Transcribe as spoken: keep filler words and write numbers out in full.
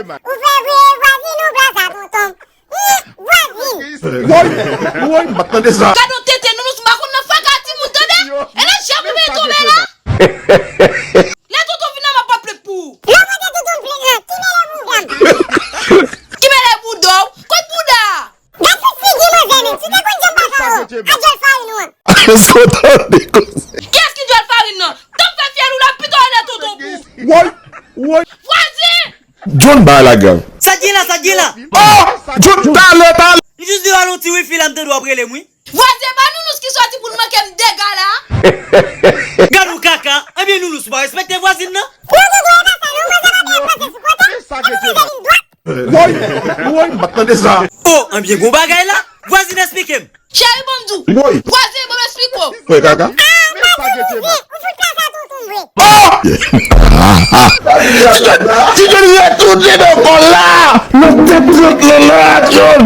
Ou fè vre vwazin ou blaza tonton. Ih, vwazin. Woy, woy, m pa t tande sa. Gad yon tete nounous, m pa konn nan faka timoun tande. E nan janm ou vin tonbe la. Lè tonton vin la, m ap pran plent pou ou. Lè w pote tonton m plent lan, ki mele bouda m. Ki mele bouda w? Kot bouda a? Gad tout figi manzè menm, si te konn jan m pa ka o, a dyòl farin ou an. Sa w tande konsa? Kiyès ki dyòl farin nan? Tank fè fyèl ou la, pito anlè tonton pou. Woy, woy. Vwazin! John bay la grav. Sa k gen la, sa k gen la? Oh! John talè, talè. M jis devan yon ti wifi la, m tande w ap rele m, wi. Vwazin, e pa nounous ki sòti pou l manke m dega la. Gad yon kaka. Ebyen, nounous ou pa respekte vwazin nan? Non, tonton, e pa sa, non, manzè pa gen franse sou kote. Ou manzè vin dwat. Woy, woy, m pa t tande sa. Oh, ebyen, gon bagay la. Vwazin, esplike m. Cheri, ban m di w. Woy. Vwazin, ban m esplike w. Woy, kaka. Ah, pa di vwazin, ou fout plas a tonton m vre. Oh! Ti John retounen nan kò la. Nan tèt zòt lan la, John.